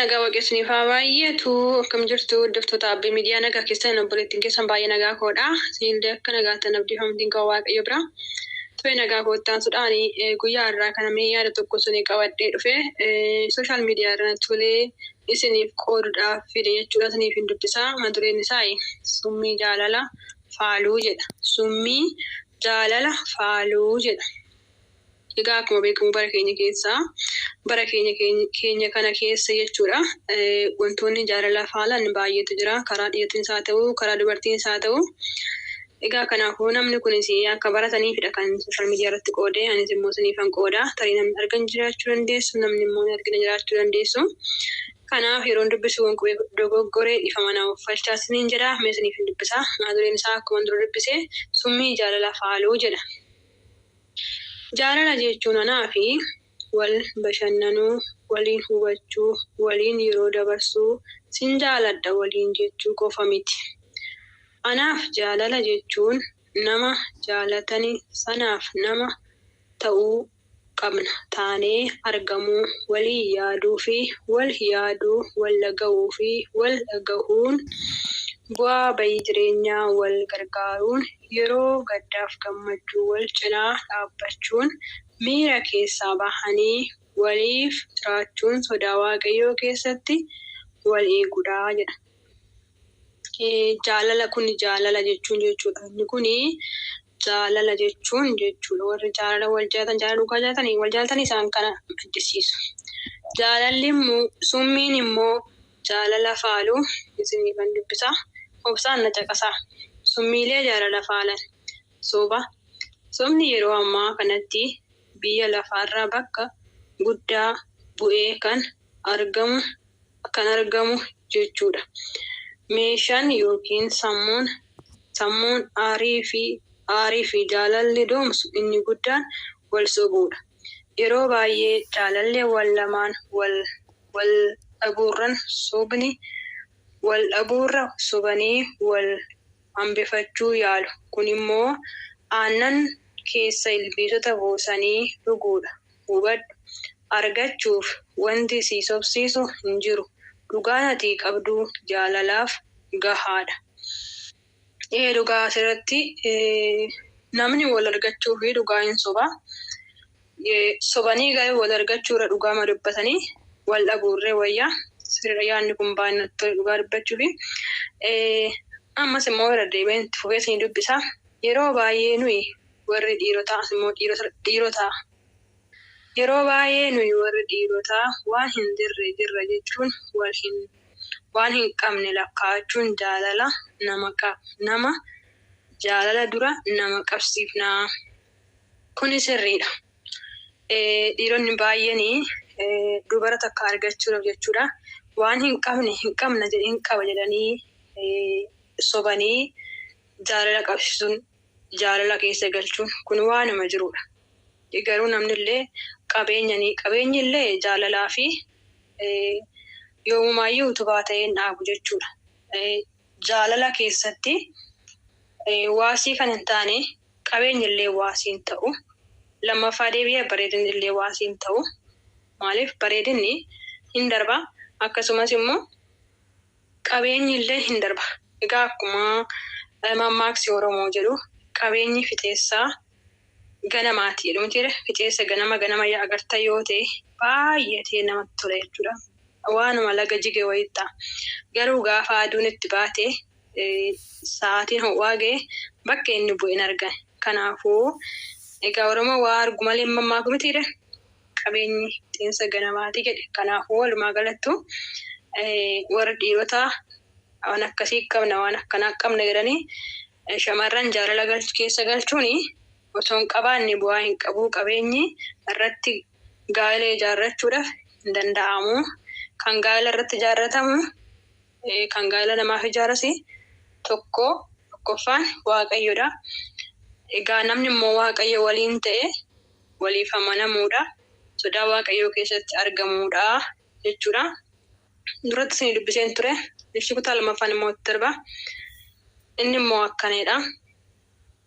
Nagaa Waaqayyo isiniif haa baay'atu. Akkam jirtu hordoftoota Abbee Miidiyaa nagaa keessan obboleettiin keessan baay'ee nagaa koodha. Isinillee akka nagaattan abdii amantiin qaba Waaqayyo bira. Tole nagaa koottaan guyyaa irraa kana mee yaada tokko isinii qabadhee dhufe social media irra tolee isiniif qooduudhaaf fide jechuudha. Isiniif hin dubbisaa. Mata dureen isaa summii jaalala faaluu jedha. Summii jaalala faaluu jedha. Egaa akkuma beekamu bara keenya keessaa bara keenya keenya kana keessa jechuudha wantoonni jaalala faalan baay'eetu jira. Karaa dhiirtiinis haa ta'u, karaa dubartiinis haa ta'u. Egaa kanaafuu namni kunis akka barataniifidha kan social media irratti qoode. Anis immoo isiniifan qooda. Tarii namni argan jiraachuu dandeessu, namni immoo hin argine jiraachuu dandeessu. Kanaaf yeroon dubbisu qubee dogoggoree dhiifama na uffalchaa isiniin jedha. Mee isiniif hin dubbisa. Mata dureen isaa akkuma dura dubbise summii jaalala faaluu jedha. Jaalala jechuun anaafi wal bashannanuu, waliin hubachuu, waliin yeroo dabarsuu, sin jaaladha waliin jechuu qofa miti. Anaaf jaalala jechuun nama jaalatani sanaaf nama ta'uu qabna taanee argamuu, walii yaaduu fi wal yaaduu, wal dhaga'uu fi wal dhagahuun, bu'aa bayii jireenyaa wal gargaaruun, yeroo gaddaaf gammachuu wal cinaa dhaabbachuun, miira keessaa bahanii waliif jiraachuun sodaa Waaqayyoo keessatti wal eeguudha jedha. Jaalala kun jaalala jechuun jechuudha. Inni kuni jaalala jechuun jechuudha. Warri jaalala wal jaalatan jaalala dhugaa jaalatanii wal jaalatanii isaan kana maddisiisu. Jaalalli immoo summiin immoo jaalala faalu isiniifan dubbisa. Obsaan na caqasaa. Summiilee jaalala faalan. Soba. Sobni yeroo ammaa kanatti biyya lafaarraa bakka guddaa bu'ee kan argamu kan argamu jechuudha. Meeshaan yookiin sammuun sammuun aarii fi aarii fi jaalalli doomsu inni guddaan wal sobuudha. Yeroo baay'ee jaalalleewwan lamaan wal wal dhabuurran sobni wal dhabuurra sobanii wal hambifachuu yaalu. Kun immoo aannan keessa ilbiisota buusanii dhuguudha. Hubadhu! Argachuuf wanti si sobsiisu hin jiru. Dhugaan ati qabdu jaalalaaf gahaadha. Ee dhugaa asirratti namni wal argachuuf dhugaa hin soba. Sobanii garuu wal argachuurra dhugaama dubbatanii wal dhabuurree wayya. Sirriidha yaadni kun baay'ee natti tole dhugaa dubbachuufi. Ammas immoo irra deebi'een itti fufee isinii dubbisa. Yeroo baay'ee nuyi warri dhiirotaa as immoo dhiirota Yeroo baay'ee nuyi warri dhiirotaa waan hin jirre jirra jechuun wal hin waan hin qabne lakkaa'achuun jaalala nama nama jaalala dura nama qabsiifna. Kuni sirriidha. Dhiironni baay'een dubara takka argachuudhaaf jechuudha waan hin qabne hin qabna hin qaba jedhanii sobanii jaalala qabsiisuun jaalala keessa galchuun kun waanuma jirudha. Garuu namnillee qabeenyanii qabeenyillee jaalalaa fi yoomumaayyuu utubaa ta'ee hin dhaabu jechuudha. Jaalala keessatti waasii kan hin taane qabeenyillee waasii hin ta'u. Lammaffaa deebi'ee bareedinni waasii hin ta'u. Maaliif bareedinni hin darba akkasumas immoo qabeenyi illee hin darba. Egaa akkuma mammaaksi Oromoo jedhu qabeenyi fixeensaa ganamaati jedhu mitiire fixeensa ganama ganama yaa agarta yoo ta'e baay'atee namatti tola jechuudha. Waanuma laga jige wayii ta'a. Garuu gaafa aduun itti baate sa'aatiin ho'aa ga'e bakka inni bu'e hin argan. Kanaafuu egaa Oromoo waa argu malee hin mammaaku mitiire qabeenyi fixeensa ganamaati jedhe. Kanaafuu walumaa galattu warri dhiirotaa waan akkasii qabna waan akkanaa qabna jedhanii shamarran jaalala keessa galchuun osoo hin qabaanne bu'aa hin qabu. Qabeenyi irratti gaa'ela ijaarrachuudhaaf hin danda'amu. Kan gaa'ela irratti ijaarratamu kan gaa'ela namaaf ijaaras tokko tokkoffaan Waaqayyodha. Egaa namni immoo Waaqayyo waliin ta'e waliif amanamuudha. Sodaa Waaqayyoo keessatti argamuudha jechuudha. Duratti isinii dubbiseen ture. Ibsi kutaa lammaffaan immoo itti darba. Inni immoo akkanadha.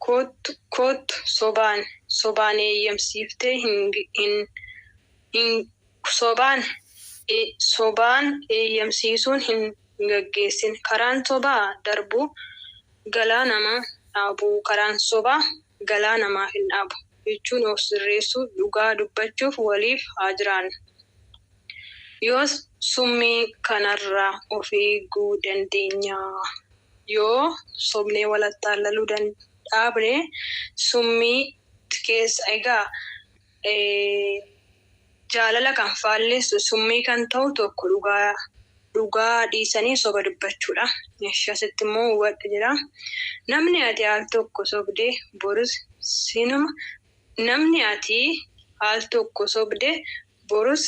Koottu koottu sobaan sobaan eeyyamsiiftee hin hin hin sobaan Sobaan eeyyamsiisuun hin gaggeessin. Karaan sobaa darbu galaa nama dhaabu. Karaan sobaa galaa namaaf hin dhaabu. Jechuun of sirreessuu, dhugaa dubbachuuf waliif haa jiraannu. Yoos summii kanarraa of eeguu dandeenya. Yoo sobnee wal attaallaluu dhaabne summii keessa egaa jaalala kan faallessu summii kan ta'u tokko dhugaa dhiisanii soba dubbachuudha. Asitti immoo hubadhu jira. Namni ati al tokko sobde borus sinuma namni ati al tokko sobde borus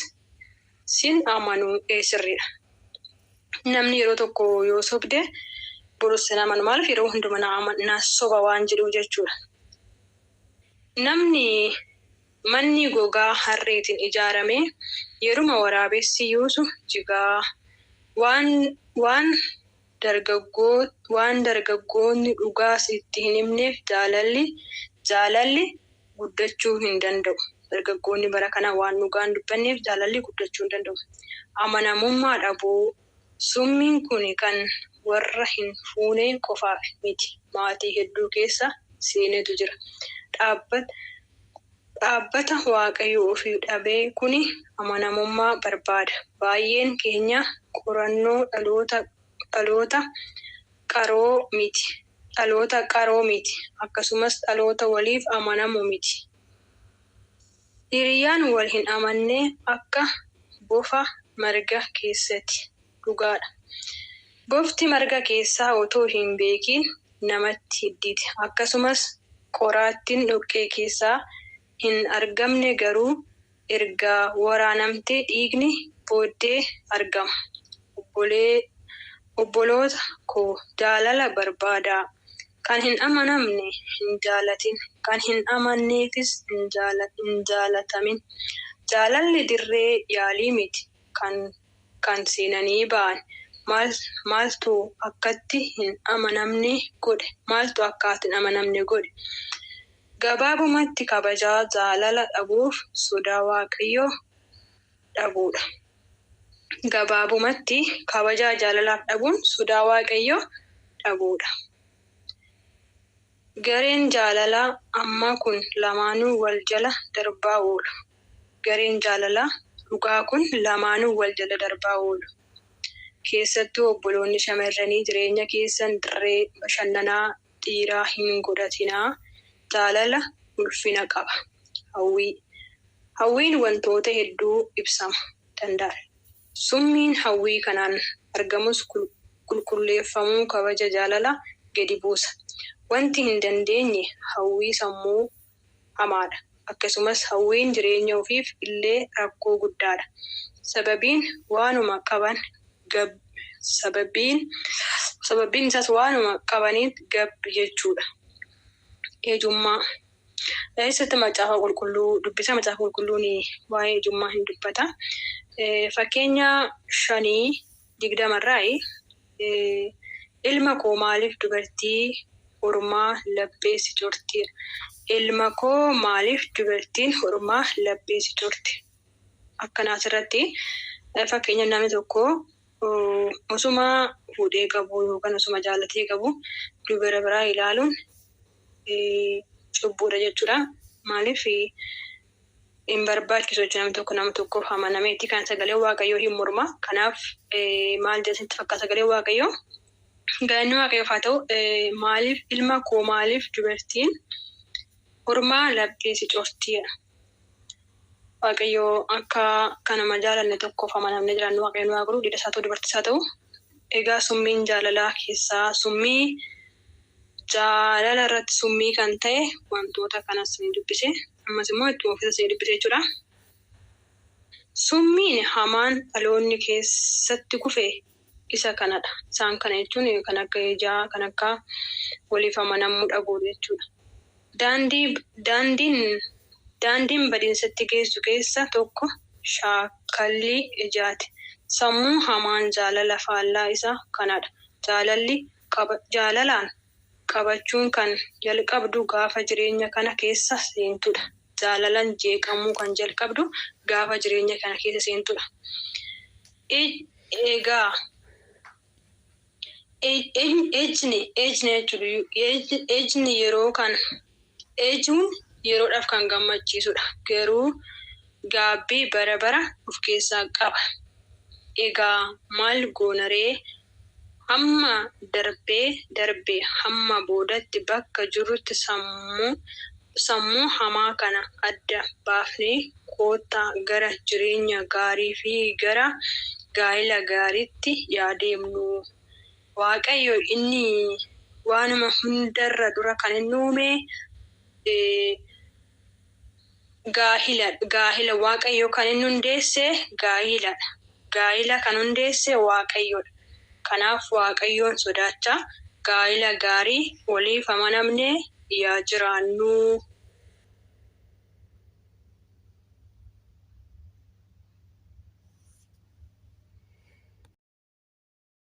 sin amanuu sirriidha. Namni yeroo tokko yoo sobde borus sin amanu. Maaliif yeroo hundumaa na soba waan jedhuuf jechuudha. Namni manni gogaa harreetiin ijaarame yeruma waraabessi yuusu jigaa. Waan dargaggoonni dhugaa sitti hin himneef jaalalli guddachuu hin danda'u. Dargaggoonni bara kana waan dhugaa hin dubbanneef jaalalli guddachuu hin danda'u. Amanamummaa dhabuu. Summiin kun kan warra hin fuune qofaaf miti. Maatii hedduu keessa seenetu jira. Dhaabbata Waaqayyoo ofii dhabee kuni amanamummaa barbaada. Baay'een keenya qorannoo dhaloota qaroo miti. Dhaloota qaroo miti. Akkasumas dhaloota waliif amanamu miti. Hiriyyaan wal hin amanne akka bofa marga keessatti dhugaadha. Bofti marga keessaa otoo hin beekin namatti hidditi. Akkasumas qoraattiin dhoqqee keessaa hin argamne garuu erga waraanamtee dhiigni booddee argama. Obboloota koo jaalala barbaadaa. Kan hin amanamne hin jaalatin. Kan hin amanneefis hin jaalatamin. Jaalalli dirree yaalii miti. Kan seenanii ba'an. Maaltu akkatti hin amanamne godhe? Maaltu akka ati hin amanamne godhe? Gabaabumatti kabajaa jaalala dhabuuf sodaa Waaqayyoo dhabuudha. Gabaabumatti kabajaa jaalalaaf dhabuun sodaa Waaqayyoo dhabuudha. Gareen jaalalaa ammaa kun lamaanuu wal jala darbaa oolu. Gareen jaalalaa dhugaa kun lamaanuu wal jala darbaa oolu. Keessattuu obboloonni shamarranii jireenya keessan dirree bashannanaa dhiiraa hin godhatinaa. Jaalala ulfina qaba. Hawwii. Hawwiin wantoota hedduu ibsama danda'a. Summiin hawwii kanaan argamus qulqulleeffamuu kabaja jaalala gadi buusa. Wanti hin dandeenye hawwii sammuu hamaadha. Akkasumas hawwiin jireenya ofiif illee rakkoo guddaadha. Sababiin waanuma qaban sababiin isaas waanuma qabaniif gab jechuudha. Ejummaa. Eessatti macaafa qulqulluu dubbisa? Macaafa qulqulluun waa'ee ejummaa hin dubbata. Fakkeenya 5:20rraa, ilma koo maaliif dubartii ormaa laphee si corti? Ilma koo maaliif dubartiin ormaa laphee si corti? Akkana asirratti fakkeenya namni tokko osuma fuudhee qabu yookaan osuma jaallatee qabu dubara biraa ilaaluun cubbuudha jechuudha. Maaliif hin barbaachisu jechuudha namni tokko nama tokkoof amanameeti kan sagalee Waaqayyoo hin morma. Kanaaf maal jedha sitti fakkaata sagalee Waaqayyoo? Galanni Waaqayyoof haa ta'u, maaliif ilma koo maaliif dubartiin ormaa laphee si cortiidha. Waaqayyoo akka kanama jaalanne tokkoof amanamnee jiraannu Waaqayyo nu haa godhu, dhiiras haa ta'u dubartiis haa ta'u. Egaa summiin jaalalaa keessaa summii jaalala irratti summii kan ta'e wantoota kanas ni dubbise. Ammas immoo ittuma ofiisa ni dubbise jechuudha. Summiin hamaan dhaloonni keessatti kufe isa kanadha. Isaan kana jechuun kan akka ijaa, kan akka waliif amanamuu dhabuu jechuudha. Daandiin badiinsatti geessu keessa tokko shaakallii ijaati. Sammuu hamaan jaalala faallaa isa kanadha. Jaalalaan qabachuun kan jalqabdu gaafa jireenya kana keessa seentudha. Jaalalaan jeeqamuu kan jalqabdu gaafa jireenya kana keessa seentudha. Egaa ejni ejni jechuudha. Ejni yeroo kana ejuun yeroodhaaf kan gammachiisudha. Garuu gaabbii bara bara of keessaa qaba. Egaa maal goonaree hamma darbee darbee hamma boodatti bakka jirrutti sammuu hamaa kana adda baafnee koottaa gara jireenya gaarii fi gara gaa'ela gaariitti yaa deemnu. Waaqayyo inni waanuma hundarra dura kan inni uume gaa'ila gaa'ila Waaqayyo kan inni hundeesse gaa'iladha. Gaa'ila kan hundeesse Waaqayyodha. Kanaaf Waaqayyoon sodaachaa gaa'ila gaarii waliif amanamnee yaa jiraannu.